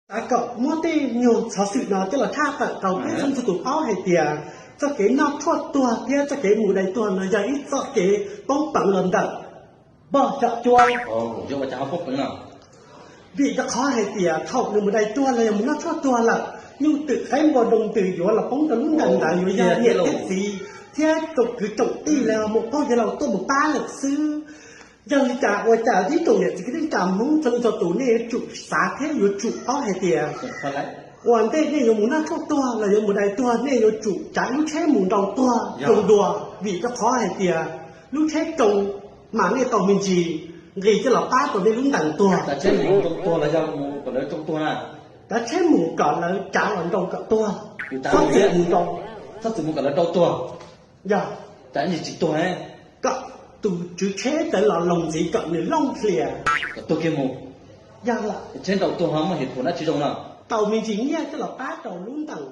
Xav kom muab tej nyuag xov xwm no coj los tshaj tawm rau peb txhua tus paub hais tias txoj kev noj tshuaj tuag thiab txoj kev mus dai tuag no yog ib txoj kev poob peev los ntawm npog xyom cua. Vim rau qhov hais tias thaum nws mus dai tuag los yog mus noj tshuaj tuag lawm, nyuj twm qaib npua nroo ntws yuav los poob rau lub ntees ntawd yuav yog niam thiab txiv thiab tsoom kwv tsoom tij los muam phauj yawg laus tuaj mus pab lawm xwb. Yog li cas ua cas tib tsoom niam txiv kwv tij neej tsa Hmoob txhua leej txhua tus nej yuav tsum xav thiab yuav tsum paub hais tias ua ntej nej yuav mus noj tshuaj tuag los yuav mus dai tuag nej yuav tsum tsav lub tsheb mus nrau tuag zoo dua, vim rau qhov hais tias lub tsheb tsoo mas nej tau me ntsis nqis coj los pab rau nej lub ntees tuag. Tsav tsheb mus kom lawv tsav los nrau kom tuag, txhob txwm mus kom lawv nrau tuag. Yog, tsis tuag, kom tus tswv tsheb tawv los loos ntxiv kom nws looj hlias, kom tuag kiag mus. Yog lawm, tsheb nrau tuag muaj his phum dab tsi zoo no? Tau me ntsis nyiaj coj los pab rau lub ntees